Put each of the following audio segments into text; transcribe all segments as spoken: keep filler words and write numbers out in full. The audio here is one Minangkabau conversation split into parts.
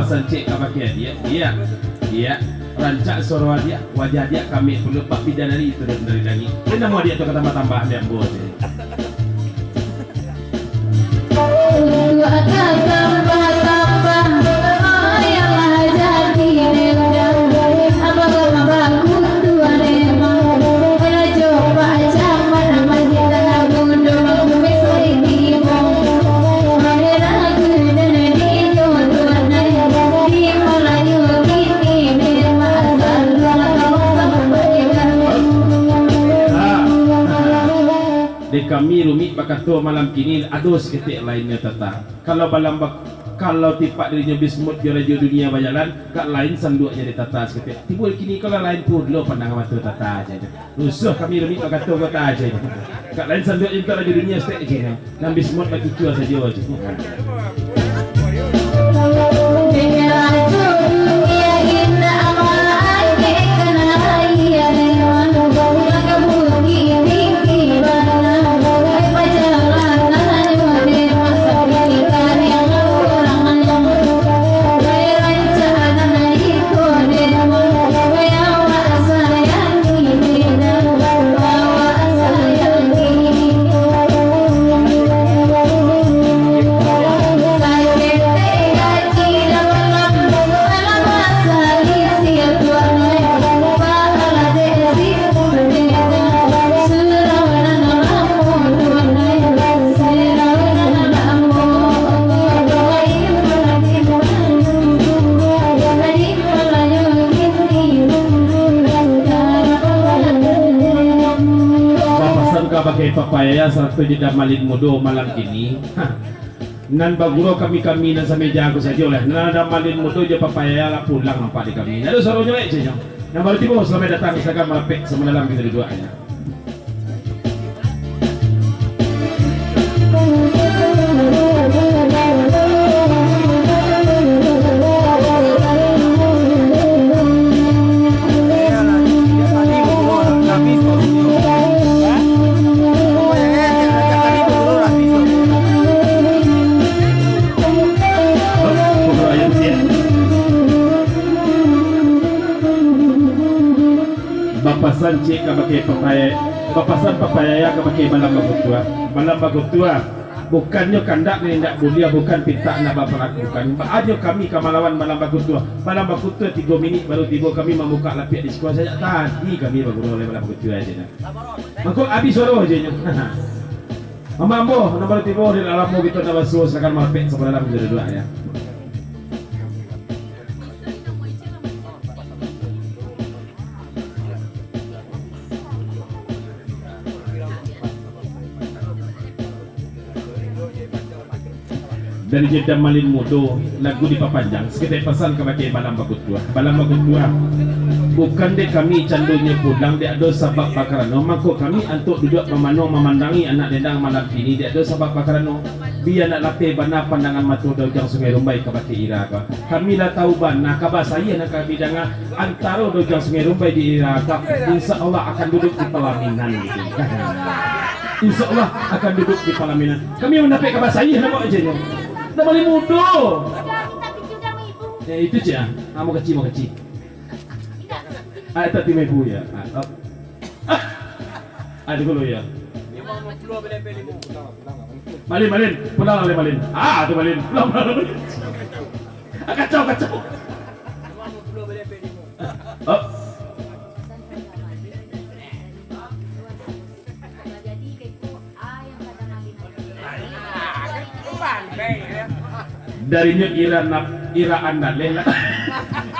Sancik ka bakeh adiak, diak, diak. Rancak suaro adiak, wajah adiak kamik pulo, bak bidadari turun dari langik. Jan namo adiak tu ka tambah-tambah di ambo tu. Di kami rumik bakato malam kini, ado saketek lainnyo tata. Kalau balam bak-, kalau tipak dirinyo Bismut jo Rajo Dunia bajalan, gak lain sanduaknyo ditata saketek. Tibo kini kalau lain pulo pandang mato tata aja. Rusuah kami rumik bakato kota aja. Gak lain sanduaknyo untuak Rajo Dunia saketek aja. Nan Bismut bakicua sajo aja. Bapasan kabake Papa Yaya sarato jo Damalin Mudo malam kini. Ha. Nan bagurau kami-kami nan sameja ko sajo lah. Nan Damalin Mudo jo Papa Yaya lah pulang nampak di kami. Ndak ado suaronyo lai, ceknyo. Nan baru tibo, salamaik datang, silakan malapek samo dalam kito duduak, ya. Bapasan ciek kabake Papa Yaya, bapasan Papa Yaya kabake Balam Bakutua. Balam Bakutua, bukannyo kandak nan indak buliah, bukan pintak nak bapalakukan. Baa nyo kami ka malawan Balam Bakutua? Balam Bakutua tigo minik baru tibo, kami mambukak lapiak di siko sajak tadi kami bagurau oleh Balam Bakutua aja nah. Mangko abih suaro aja nyo. Ambo-ambo, nan baru tibo di dalam kito nak basuo, silakan malapek samo dalam kito duduak, ya. Dari Jeda Malin Mudo, lagu dipapanjang, saketek pasan kabake Balam Bakutua. Balam Bakutua, bukan dek kami candonyo pulang, dek ado sabab bakarano, mangko kami antok duduak mamano mamandangi anak dendang malam kini, dek ado sabab bakarano, bia nak lapeh bana pandangan mato Daujang Sungai Rumbai kabake ira ko. Kami lah tahu bana kaba sayih nan kami danga antaro Daujang Sungai Rumbai di ira ko, insya Allah akan duduk di palaminan gitu. Insya Allah akan duduk di palaminan. Kami mandapek kaba sayih nampak aja nyo. Dah bali mudo. Ya, itu cik ah. Ah, mau kecil, mau kecil. Ah, tak timai bu ya. Ah, oh. Ah, itu dulu ya. Malin, Malin, pulang lah, Malin. Ah, tu Malin. Pulang, pulang, Malin. Ah, kacau, kacau. Oh. Dari nyo ira nap-, ira andaleh lah.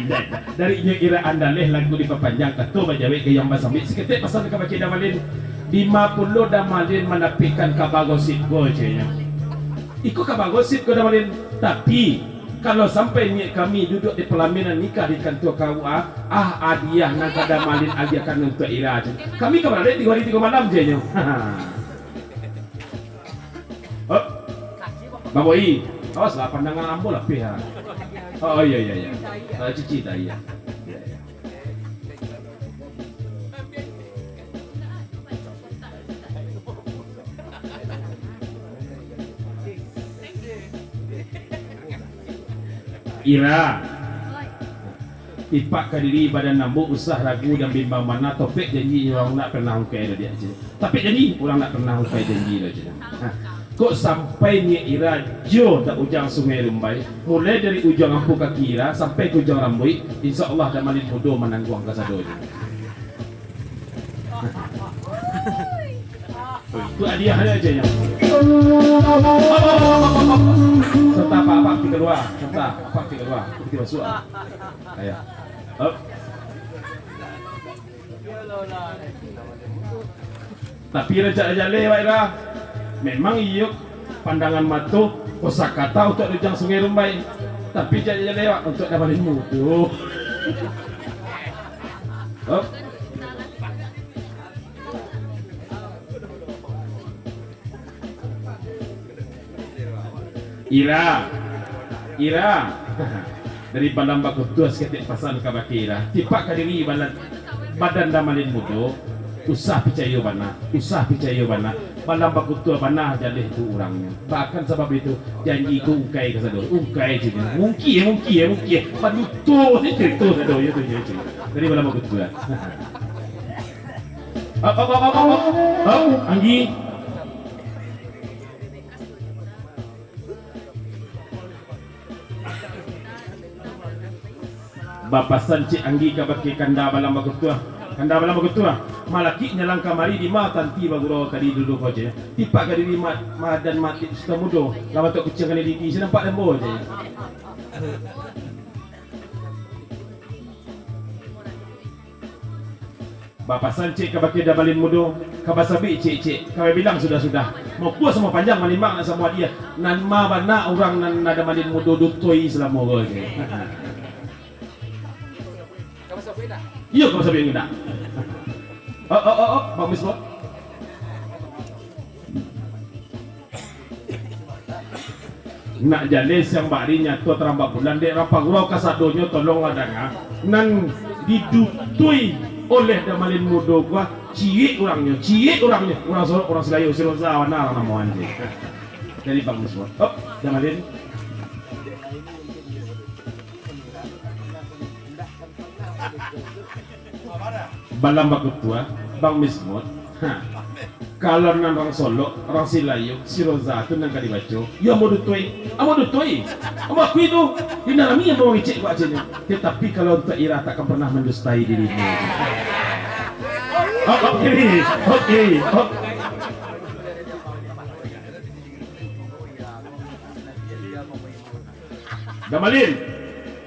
Indak. Dari nyo ira andaleh lagu dipapanjang, kato bajawek gayang basambik. Saketek pasan kabake Damalin. Dima pulo Damalin mandapekkan kaba gosip ko, ceknyo. Iko kaba gosip ko, Damalin. Tapi, kalau sampai niaik kami duduak di palaminan nikah di kantua K U A, ah, adiah nan ka Damalin agiahkan untuak ira, ceknyo. Kami ka baralek tigo hari tigo malam, ceknyo. Oh. Bang Boi, awas lah, pandangan ambo lapeh ha. Oh, iya, iya, iya. Ah, cici tak iya. Iya, iya. Ira. Tipak ka diri badan ambo usah ragu dan bimbang bana, tapek janji urang ndak pernah ungkai doh diak, ceh. Tapek janji urang ndak pernah ungkai janji doh, ceh. Nah, kok sampai niaik Ira jo dak Ujang Sungai Rumbai, mulai dari ujuang ampu kaki Ira sampai ka ujuang rambuik, insya Allah Damalin Mudo manangguang kasadonyo. Tu hadiahnyo, ceh, nyo. Serta apak-apak ti kalua, serta apak ti kalua, ti masuak. Ayo. Hop. Tapi rancak jaleh, baiklah. Memang iyo pandangan mato, kosakata untuak Ujang Sungai Rumbai. Tapi rancak jaleh, Wak, untuak Damalin Mudo. Hop. Ira, Ira, dari Balam Bakutua saketek pasan kabake Ira. Tipak ka diri badan, badan Damalin Mudo, usah picayo bana, usah picayo bana. Balam Bakutua bana jaleh tu urangnyo. Bahkan sabab itu, janji tu ungkai kasado. Ungkai je. Mungkin, mungkin, mungkin. Paduto se carito sado, yo tu, yo tu. Dari Balam Bakutua. Hop, hop, hop, hop, hop, hop. Hop, Anggi. Bapasan Cik Anggi kabake Kanda Balam Bakutua. Kanda Balam Bakutua, malakik nyalang kamari dima tanti bagurau tadi dudu ko, ceh. Tipak ka diri ma-, madan matik suka mudo. Lah bantuak kuciang kanai didi, sia nampak dambo, ceh. Bapasan ciek kabake Damalin Mudo, ka basabik ciek-ciek, ka babilang sudah-sudah. Mokua samo panjang, manimbang nak samo adiah. Nan ma bana urang nan Damalin Mudo dutoi salamo ko, ciek. Iyo, ka basabik indak. Oh, oh, oh, oh, bagus, Bos. Nak jaleh siang bak ari, nyato tarambak bulan, dek Rang Pagurau kasadonyo tolonglah danga. Nan didutui oleh Damalin Mudo ko, ciek urangnyo, ciek urangnyo, urang Solok, urang Silayua, si Roza, bana urang namo anjing. Jadi bagus, Bos. Hop, Damalin. Balam Bakutua, Bang Mismut. Ha. Kalau nan rang Solok, rang Silayua, si Roza tu nan ka dibaco, yo, ambo dutoi, ambo dutoi, ambo akui tu, indak rami ambo mangecek ko ajenyo. Tetapi kalau untuak Ira, takkan pernah mandustai dirimu. Hop, hop, kiri, hop, kiri, hop. Damalin,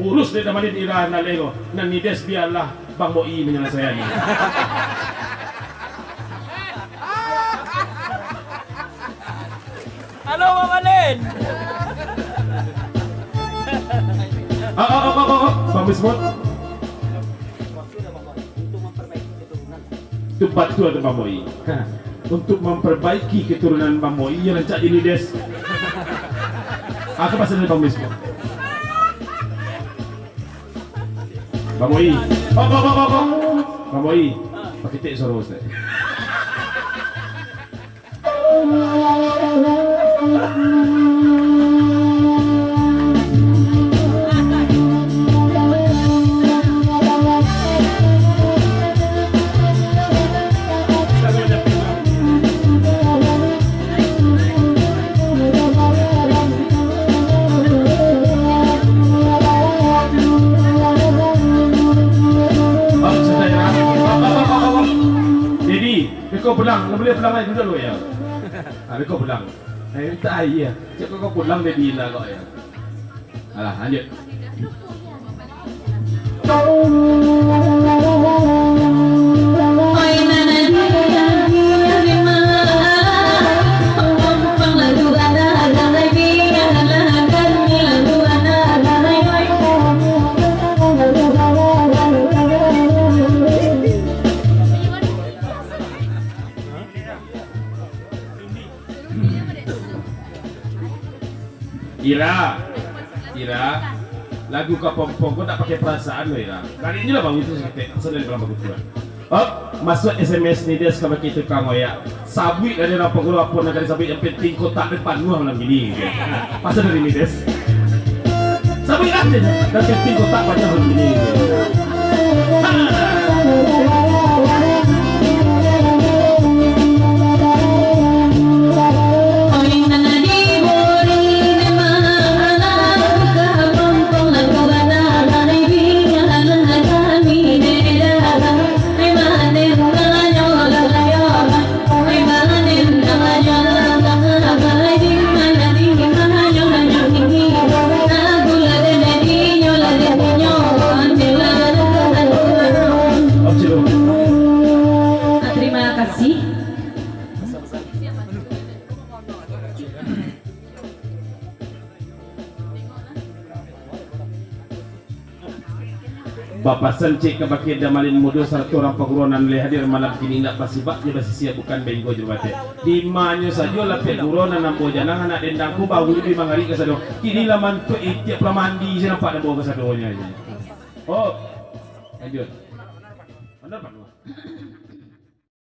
urus dek Damalin Ira nan lego, nan Nides bialah Bang Boi manyalasaian. Halo, Bang Malin. Ah, ah, ah, ah, ah, ah, Bang Mismut. Tu batua tu, Bang Boi. Ha. Untuk memperbaiki keturunan Bang Boi, iyo rancak di Nides. Aku pasal dari Bang Mismut. Bang Boi. Oh, oh, oh, oh, oh. Bang Boi. Paketek suaro, Ustaz. Jadi, beko pulang, lah buliah pulang lai, duduak dulu, yo. Ah, beko pulang. Eh, mintak aia. Cako ka pulang, Dedi lah kok, yo. Alah, lanjut. Ira, Ira, lagu Kapompong ko ndak pakai perasaan lo, Ira. Kali ini lah bagus tu saketek, pasal dari Balam Bakutua. Oh, masuak S M S Nides kabake tukang oyak. Sabuik dari Rang Pagurau, apo nan ka disabuik, yang penting kotak den panuah malam kini. Pasal dari Nides. Sabuik lah, dan keping kotak banyak hal ini. Terima kasih. Bapasan ciek kabake Damalin Mudo sarato urang paguruan nan lai hadir malam kini, indak basibak jo basisiak bukan bainggo jo babatek. Dimanyo sajo lah paguruan nan ambo janang anak dendang ko baru bi mangarik kasado. Kini lah mantuak itiak lah mandi se nampak dek ambo kasadonyo. Oh, lanjut. Mana Pak Nuah?